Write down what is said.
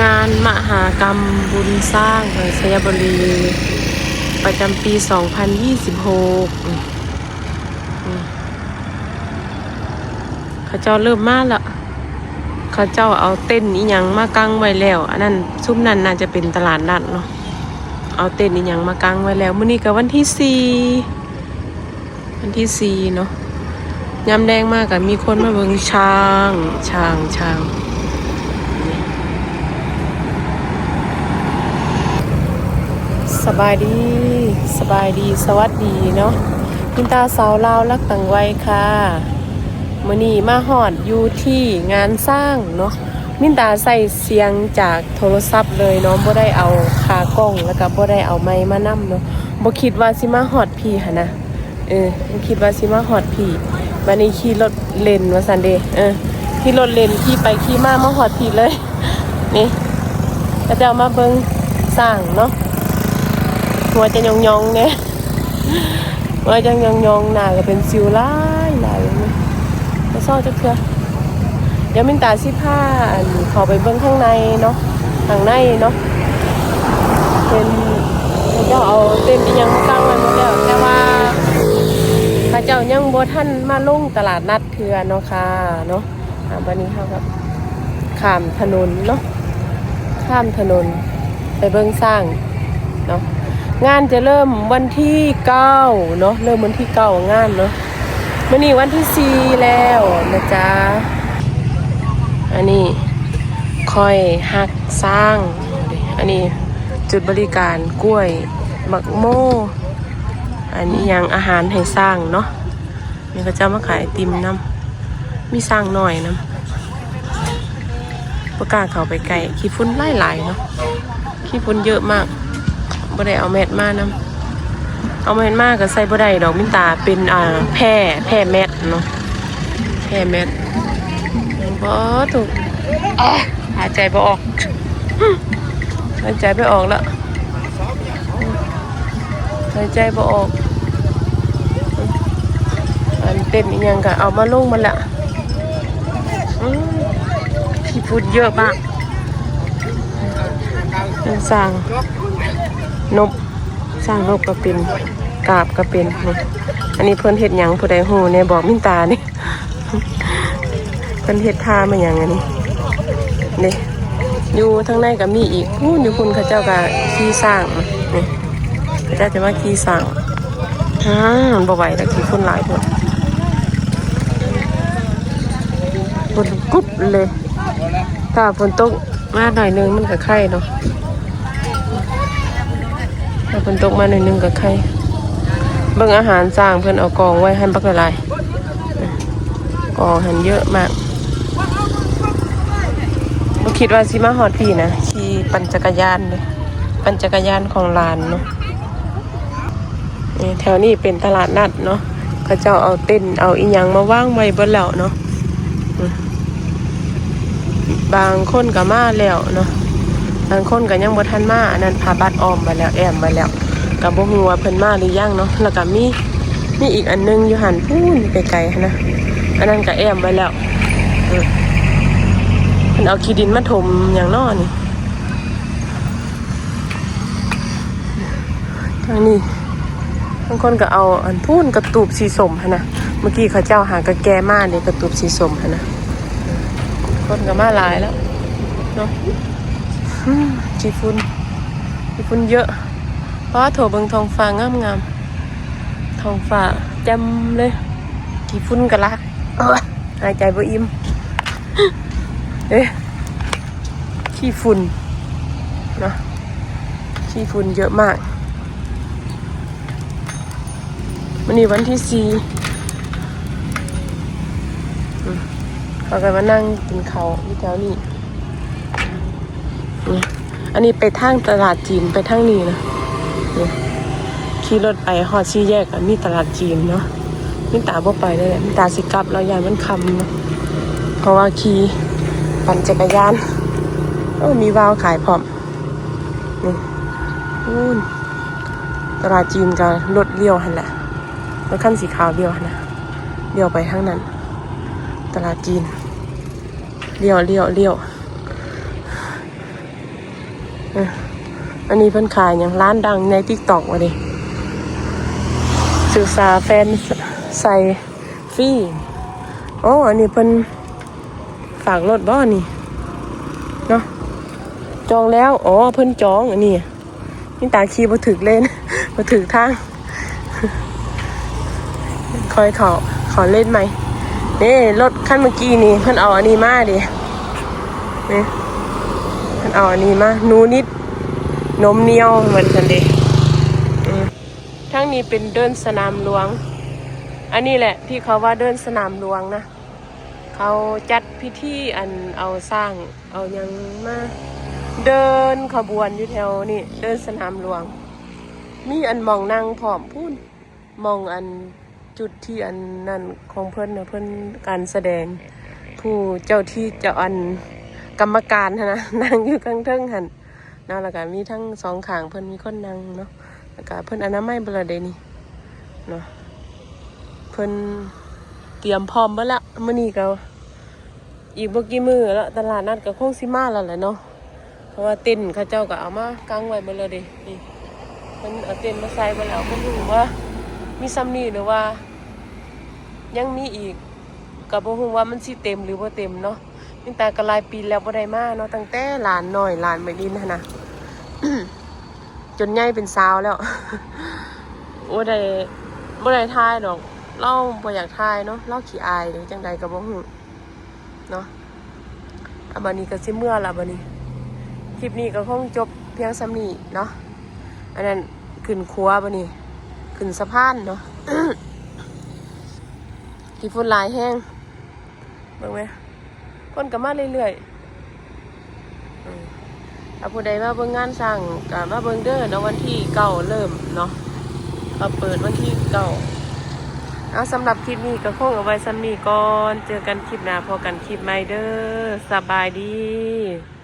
ງານມະຫະກຳບຸນຊ້າງໄຊຍະບູລີ ປະຈຳປີສອງພັນຊາວຫົກ ເຂົາເຈົ້າເລີ່ມມາແລ້ວ. ເຂົາເຈົ້າເອົາເຕັນອີ່ຫຍັງມາກາງໄວ້ແລ້ວ. ອັນນັ້ນ ຊຸມນັ້ນໜ້າຈະເປັນຕະຫຼາດນັດເນາະ. ເອົາເຕັນອີ່ຫຍັງມາກາງໄວ້ແລ້ວ. ມື້ນີ້ກໍວັນທີສີ່ ວັນທີສີ່ເນາະ. ຍາມແລງມາກໍມີຄົນມາເບິ່ງຊ້າງ ຊ້າງ ຊ້າງ. ສະບາຍດີ ສະບາຍດີ ສະຫວັດດີເນາະ. ມິນຕາສາວລາວລັກຕ່າງໄວຄ່ະ. ມື້ນີ້ມາຮອດຢູ່ທີ່ງານຊ້າງເນາະ. ມິນຕາໃຊ້ສຽງຈາກໂທລະສັບເລີຍເນາະ, ບໍ່ໄດ້ເອົາຂາກ້ອງ ແລ້ວກໍບໍ່ໄດ້ເອົາໄມມານຳເນາະ. ບໍ່ຄິດວ່າຊິມາຮອດພີ້ຫັ້ນນະ. ເອີ ບໍ່ຄິດວ່າຊິມາຮອດພີ້. ບາດນີ້ຂີ່ລົດເຫຼັ້ນວ່າຊັ້ນເດ. ເອີ ຂີ່ລົດເຫຼັ້ນ ຂີ່ໄປຂີ່ມາ ມາຮອດພີ້ເລີຍ. ນີ້ ເຂົາເຈົ້າມາເບິ່ງຊ້າງເນາະ. ຫົວຈະຫຍອງໆແດ່ ວ່າຈັ່ງຍອງໆ ໜ້າກໍເປັນສິວຫຼາຍໆ ບໍ່ຊອກຈັກເທື່ອ. ດຽວມິນຕາຊິພາ ອັນ ເຂົ້າໄປເບິ່ງຂ້າງໃນເນາະ ຂ້າງໃນເນາະ. ເຫັນເຂົາເຈົ້າເອົາເຕັນອີ່ຫຍັງມາຕັ້ງໄວ້ໝົດແລ້ວ ແຕ່ວ່າເຂົາເຈົ້າຍັງບໍ່ທັນມາລົງຕະຫຼາດນັດເທື່ອເນາະຄ່ະເນາະ. ອ່າ ບັດນີ້ເຮົາກໍຂ້າມຖະໜົນເນາະ ຂ້າມຖະໜົນໄປເບິ່ງຊ້າງເນາະ. ງານຈະເລີ່ມວັນທີເກົ້າເນາະ ເລີ່ມວັນທີເກົ້າງານເນາະ. ມື້ນີ້ວັນທີສີ່ແລ້ວນະຈ໊ະ. ອັນນີ້ຂ້ອຍຮັກຊ້າງ. ອັນນີ້ຈຸດບໍລິການກ້ວຍ ໝາກໂມ ອັນອີ່ຫຍັງ ອາຫານໃຫ້ຊ້າງເນາະ. ນີ້ເຂົາເຈົ້າມາຂາຍໄອຕິມນຳ ມີຊ້າງນ້ອຍນຳ. ບໍ່ກ້າເຂົ້າໄປໃກ້ ຂີ້ຝຸ່ນຫຼາຍໆເນາະ ຂີ້ຝຸ່ນເຍອະມາກ. ບໍ່ໄດ້ເອົາແມັດມານຳ ເອົາແມັດມາກໍໃສ່ບໍ່ໄດ້ດອກ ມິນຕາເປັນ ອ່າ ແພ້ ແພ້ແມັດເນາະ ແພ້ແມັດ. ບໍ່ ທຸກ ຫາຍໃຈບໍ່ອອກ ຫາຍໃຈບໍ່ອອກລະ ຫາຍໃຈບໍ່ອອກ. ອັນເຕັນອີ່ຫຍັງກໍເອົາມາລົງໝົດລະ. ອືມ ຂີ້ຝຸ່ນເຍອະມາກ. ຊ້າງນົບ ຊ້າງນົບກໍເປັນ ກາບກໍເປັນ. ນີ້ ອັນນີ້ເພິ່ນເຮັດຫຍັງ ຜູ້ໃດຮູ້ແດ່ ບອກມິນຕາແດ່. ເພິ່ນເຮັດທ່າມາຫຍັງອັນນີ້ ນີ້ ຢູ່ທາງໃນກໍມີອີກ ພຸ້ນ ຢູ່ພຸ້ນເຂົາເຈົ້າກໍຂີ່ຊ້າງ ນີ້ ເຂົາເຈົ້າຈະມາຂີ່ຊ້າງ. ອືມ ບໍ່ໄຫວແລ້ວ ຂີ້ຝຸ່ນຫຼາຍໂພດ ຝົນກຸບເລີຍ. ຖ້າຝົນຕົກມາໜ້ອຍໜຶ່ງມັນກໍໄຄເນາະ ຖ້າຝົນຕົກມາໜ້ອຍໜຶ່ງກໍໄຄ. ເບິ່ງອາຫານຊ້າງ ເພິ່ນເອົາກອງໄວ້ຫັ້ນບັກຫຼາຍໆ ກອງຫັ້ນເຍອະມາກ. ບໍ່ຄິດວ່າຊິມາຮອດພີ້ນະ ຂີ່ປັ່ນຈັກກະຍານເດ້ ປັ່ນຈັກກະຍານຂອງຫຼານເນາະ. ນີ້ ແຖວນີ້ເປັນຕະຫຼາດນັດເນາະ ເຂົາເຈົ້າເອົາເຕັນ ເອົາອີ່ຫຍັງມາວາງໄວ້ເບິດແລ້ວເນາະ. ອືມ ບາງຄົນກໍມາແລ້ວເນາະ ບາງຄົນກໍຍັງບໍ່ທັນມາ. ອັນນັ້ນຜ້າບັດອ້ອມໄວ້ແລ້ວ ແອ້ມໄວ້ແລ້ວ ກໍບໍ່ຮູ້ວ່າເພິ່ນມາຫຼືຍັງເນາະ. ແລ້ວກໍມີ ມີອີກອັນໜຶ່ງຢູ່ຫັ້ນ ພຸ້ນ ໄກໆຫັ້ນນະ ອັນນັ້ນກໍແອ້ມໄວ້ແລ້ວ. ອືມ ເພິ່ນເອົາຂີ້ດິນມາຖົມຫຍັງເນາະນີ້. ທາງນີ້ບາງຄົນກໍເອົາອັນພຸ້ນກະຕູບສີສົ້ມຫັ້ນນະ ເມື່ອກີ້ເຂົາເຈົ້າຫາກະແກ່ມາເດ ກະຕູບສີສົ້ມຫັ້ນນະ. ຄົນກໍມາຫຼາຍແລ້ວເນາະ. ອືມ ຂີ້ຝຸ່ນ ຂີ້ຝຸ່ນເຍອະ. ປ້າໂທ້ ເບິ່ງທ້ອງຟ້າງາມໆ ທ້ອງຟ້າແຈ່ມເລີຍ ຂີ້ຝຸ່ນກະຫຼາຍ. ໂອ້ຍ ຫາຍໃຈບໍ່ອີ່ມ ເອີ ຂີ້ຝຸ່ນເນາະ ຂີ້ຝຸ່ນເຍອະມາກ. ມື້ນີ້ວັນທີສີ່ ອືມ ເຮົາກໍມານັ່ງກິນເຂົ້າຢູ່ແຖວນີ້. ນີ້ ອັນນີ້ໄປທາງຕະຫຼາດຈີນ ໄປທາງນີ້ນະ. ນີ້ ຂີ່ລົດໄປຮອດສີ່ແຍກ ກໍມີຕະຫຼາດຈີນເນາະ. ມິນຕາບໍ່ໄປເລີຍ ມິນຕາຊິກັບແລ້ວ ຢ້ານມັນຄ່ຳເນາະ ເພາະວ່າຂີ່ປັ່ນຈັກກະຍານ. ໂອ້ ມີວາວຂາຍພ້ອມ. ນີ້ ພຸ້ນ ຕະຫຼາດຈີນກໍລົດລ້ຽວຫັ້ນແຫຼະ ລົດຄັນສີຂາວລ້ຽວຫັ້ນນະ ລ້ຽວໄປທາງນັ້ນ ຕະຫຼາດຈີນ. ລ້ຽວ ລ້ຽວ ລ້ຽວ. ເອີ ອັນນີ້ເພິ່ນຂາຍຫຍັງ? ຮ້ານດັງໃນ TikTok ວ່າເດ້ ສຶກສາແຟນໃສ່ຟຣີ. ໂອ້ ອັນນີ້ເພິ່ນຝາກລົດບໍ່ນີ້ເນາະ? ຈອງແລ້ວ. ອໍ ເພິ່ນຈອງອັນນີ້. ນີ້ຕາຂີ່ບໍ່ຖືກເລນ ບໍ່ຖືກທາງ. ຄ່ອຍເຂົ້າ ເຂົ້າເລນໃໝ່. ນີ້ລົດຄັນເມື່ອກີ້ນີ້ ເພິ່ນເອົາອັນນີ້ມາເດ້ ນີ້ ເພິ່ນເອົາອັນນີ້ມາ ໜູນິດ ນົມໜຽວ ວ່າຊັ້ນເດ້. ອືມ ທາງນີ້ເປັນເດີ່ນສະໜາມຫຼວງ. ອັນນີ້ແຫຼະທີ່ເຂົາວ່າເດີ່ນສະໜາມຫຼວງນະ. ເຂົາຈັດພິທີ ອັນ ເອົາຊ້າງເອົາຫຍັງມາເດີ່ນຂະບວນຢູ່ແຖວນີ້ ເດີ່ນສະໜາມຫຼວງ. ມີອັນໝ່ອງນັ່ງພ້ອມພຸ້ນ ໝ່ອງອັນຈຸດທີ່ອັນນັ້ນຂອງເພິ່ນນະ ເພິ່ນການສະແດງ ຜູ້ເຈົ້າທີ່ເຈົ້າ ອັນກຳມະການຫັ້ນນະ ນັ່ງຢູ່ຂ້າງເທິງຫັ້ນ. ເນາະ ແລ້ວກະມີທັງສອງຂ້າງເພິ່ນມີຄົນນັ່ງເນາະ ແລ້ວກະເພິ່ນອະນາໄມເບິດແລ້ວເດນີ້ເນາະ ເພິ່ນຕຽມພ້ອມເບິດແລ້ວ. ມື້ນີ້ກະອີກບໍ່ກີ່ມື້ແລ້ວ ຕະຫຼາດນັດກະຄົງຊິມາແລ້ວແຫຼະເນາະ ເພາະວ່າເຕັນເຂົາເຈົ້າກະເອົາມາກາງໄວ້ເບິດແລ້ວເດ. ນີ້ເພິ່ນເອົາເຕັນມາໃສ່ເບິດແລ້ວ ບໍ່ຮູ້ວ່າມີສ່ຳນີ້ ຫຼືວ່າຍັງມີອີກ ກະບໍ່ຮູ້ວ່າມັນຊິເຕັມ ຫຼືບໍ່ເຕັມເນາະ. ມີແຕ່ກະຫຼາຍປີແລ້ວບໍ່ໄດ້ມາເນາະ ຕັ້ງແຕ່ຫຼານນ້ອຍ ຫຼານແມ່ລິນຫັ້ນນະ ຈົນໃຫຍ່ເປັນສາວແລ້ວ ບໍ່ໄດ້ ບໍ່ໄດ້ຖ່າຍດອກ ລາວບໍ່ຢາກຖ່າຍເນາະ ລາວຂີ້ອາຍ ຫຼືຈັ່ງໃດກະບໍ່ຮູ້ເນາະ. ອາ ບາດນີ້ກະຊິເມືອລະ ບາດນີ້ ຄລິບນີ້ກະຄົງຈົບພຽງສ່ຳນີ້ເນາະ. ອັນນັ້ນຂຶ້ນຂົວ ບາດນີ້ຂຶ້ນສະພານເນາະ. ຂີ້ຝຸ່ນຫຼາຍແຮງ ເບິ່ງແມ ຄົນກະມາເລື້ອຍໆ. ອືມ ຖ້າຜູ້ໃດມາເບິ່ງງານຊ້າງກະມາເບິ່ງເດີເນາະ ວັນທີເກົ້າເລີ່ມເນາະ ເຂົາເປີດວັນທີເກົ້າ. ເອົາ ສຳລັບຄລິບນີ້ກະຄົງເອົາໄວ້ສ່ຳນີ້ກ່ອນ ເຈີກັນຄລິບໜ້າ ພໍ້ກັນຄລິບໃໝ່ເດີ ສະບາຍດີ.